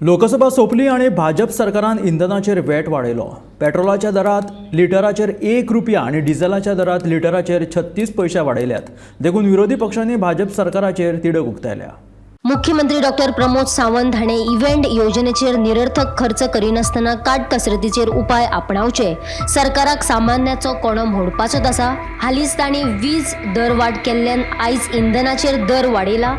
लोकसभा सोंपली आनी भाजप सरकारान इंधनाचेर वेट वाडयलो. पेट्रोलाच्या दरात लिटराचेर 1 रुपया आनी डिझलाच्या दरात लिटराचेर 36 पयशे वाडयल्यात. देखून विरोधी पक्षांनी भाजप सरकाराचेर तिडक उक्तायल्या. मुख्यमंत्री डॉक्टर प्रमोद सावंत हाणें इव्हेंट योजनेचेर निरर्थक खर्च करिनासतना काटकसरतीचेर उपाय आपणावचे. सरकाराक सामान्याचो कोणो मोडपाचोच आसा. हालींच तांणी वीज दरवाड केल्ल्यान आयज इंधनाचेर दर वाडयला.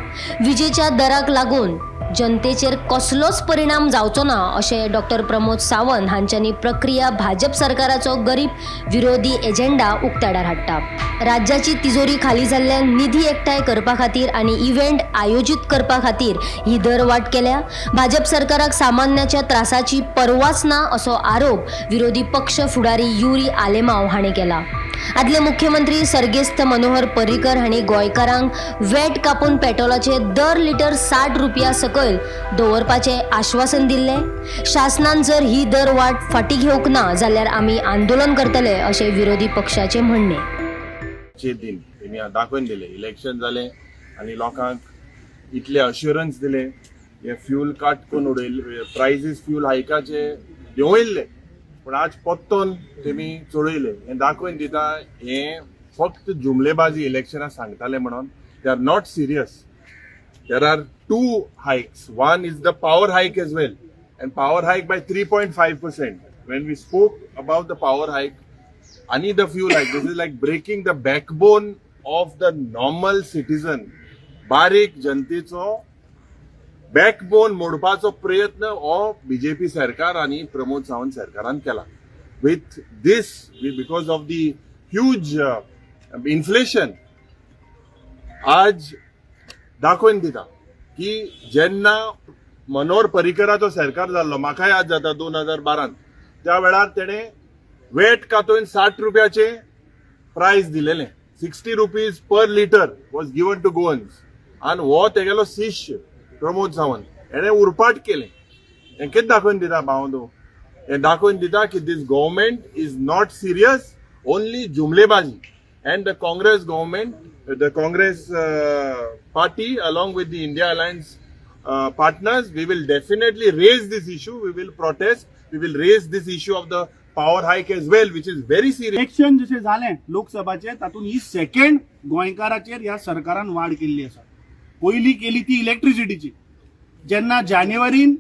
विजेच्या दराक लागून जनतेचेर कसलोच परिणाम जावचो ना, अशें डॉक्टर प्रमोद सावंत हांच्यांनी प्रक्रिया भाजप सरकाराचो गरीब विरोधी एजेंडा उक्ताडार हाडटा. राज्याची तिजोरी खाली जाल्ल्यान निधी एकठांय करपा खातीर आनी इव्हेंट आयोजीत करपा खातीर ही दरवाड केल्या. भाजप सरकाराक सामान्याच्या त्रासाची पर्वाच ना, असो आरोप विरोधी पक्ष फुडारी युरी आलेमाव हांणी केला. आदले मुख्यमंत्री सर्गेस्त मनोहर पर्रीकर हांणी गोंयकारांक वेट कापून पेट्रोलाचे दर लिटर 60 रुपया सकयल दवरपाचें आश्वासन दिल्लें. शासनान जर ही दरवाड फाटीं घेवंक ना जाल्यार आमी आंदोलन करतले, अशें विरोधी पक्षाचें म्हणणें. चे दिन तेमी दाखोवन दिले. इलेक्शन जालें आनी लोकांक इतले अश्युरन्स दिले, हे फ्युल कट करून उडयले, प्रायसीस फ्युल हायकाचे देंवयल्ले, पूण आज परतोन तेमी चडयले. हें दाखोवन दिता, हें फक्त जुमलेबाजी, इलेक्शनां सांगताले म्हणून. They are not serious. There are two hikes. One is the power hike as well, and power hike by 3.5%. When we spoke about the power hike आणि the fuel hike, this is like breaking the backbone of the normal citizen. बारीक जनतेचो backbone मोडपाचो प्रयत्न हो BJP सरकार आणि प्रमोद सावंत सरकारान केला. With this, because of the huge inflation, आज दाखोवन दिता की जेन्ना मनोहर पर्रीकराचो सरकार जाल्लो, म्हाका याद जाता, 2012त, त्या वेळार तेणे वेट कातून 60 रुपयाचे प्रायस दिलेले. ₹60 per litre was given to Goans. आनी हो तेगेलो शिष्य प्रमोद सावंत, हेणे उरपाट केलें. हें कितें दाखोवन दिता भावंदो? हें दाखोवन दिता की this government is not serious, only जुमलेबाजी. And the Congress government, the Congress party, along with the India Alliance partners, we will definitely raise this issue. We will protest. We will raise this issue of the power hike as well, which is very serious. Election जशें जालें लोकसभाचें, तातूंत ही second गोंयकाराचेर ह्या सरकारान वाड केल्ली आसा. पयली केली ती इलेक्ट्रिसिटीची. जेन्ना जानेवारीन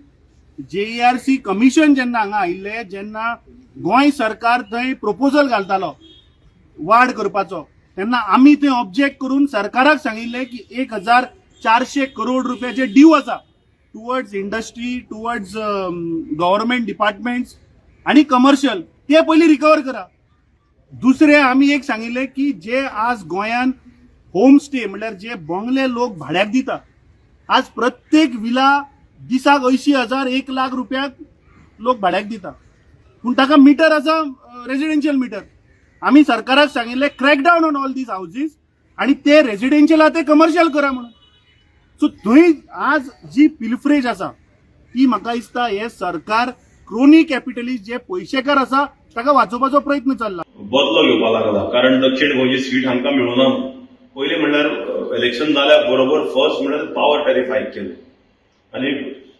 जेईआरसी कमिशन जेन्ना हांगा आयिल्लें, जेन्ना गोंय सरकार थंय प्रपोजल घालतालो वाड करपाचो, तेन्ना आमी थंय ऑब्जेक्ट करून सरकाराक सांगिल्लें की 1400 करोड रुपयाचे ड्यू आसा towards industry, towards government departments आणि कमर्शियल, ते पयलीं रिकवर करा. दुसरें आमी एक सांगिल्लें की जे आज गोंयान होम स्टे, म्हणल्यार जे बंगले लोक भाड्याक दिता, आज प्रत्येक विला दिसाक 80,000, 1 लाख रुपयाक लोक भाड्याक दिता, पूण ताका मिटर आसा, रेजिडेन्शियल मिटर. आमी सरकाराक सांगिल्लें, crack down on all these houses आणि ते रेजिडेन्शियल आहा ते कमर्शियल करा म्हणून. सो थंय आज जी पिलफ्रेज आसा ती म्हाका दिसता हे सरकार क्रोनी कॅपिटलिस्ट, जे पयशेकार आसा ताका वाचोवपाचो प्रयत्न चल्ला. बदलो घेवपाक लागला, कारण दक्षिण गोंयची सीट हांकां मेळुना. पयलीं म्हणल्यार इलेक्शन जाल्या बरोबर फर्स्ट म्हणल्यार पावर टॅरिफ हायक केलें आनी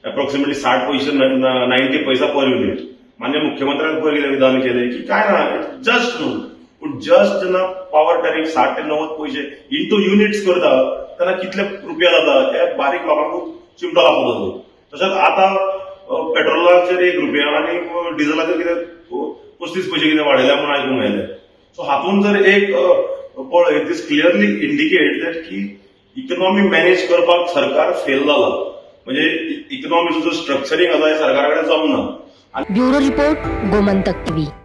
एप्रॉक्सिमेटली 60 पयशे, 90 पैसा पर युनिट. मान्य मुख्यमंत्र्यान पयर कितें विधान केलें की काय ना, जस्ट न्हू. पूण जस्ट जेन्ना पावर टॅरिफ 60 ते 90 पयशे इंटू युनिट्स करता तेन्ना कितले रुपया जाता हे बारीक लोकांक चिमटो लागता ताचो. तशेंच आतां पेट्रोलाचेर 1 रुपया आनी डिझलाचेर कितें 35 पयशे कितें वाडयल्या म्हूण आयकूंक आयलें. सो हातूंत जर एक पळयत, दीस क्लियरली इंडिकेट that की इकॉनॉमी मॅनेज करपाक सरकार फेल जाला. म्हणजे इकॉनॉमीचो जो स्ट्रक्चरींग आसा हें सरकारा कडेन जमना. Bureau report, Gomantak TV.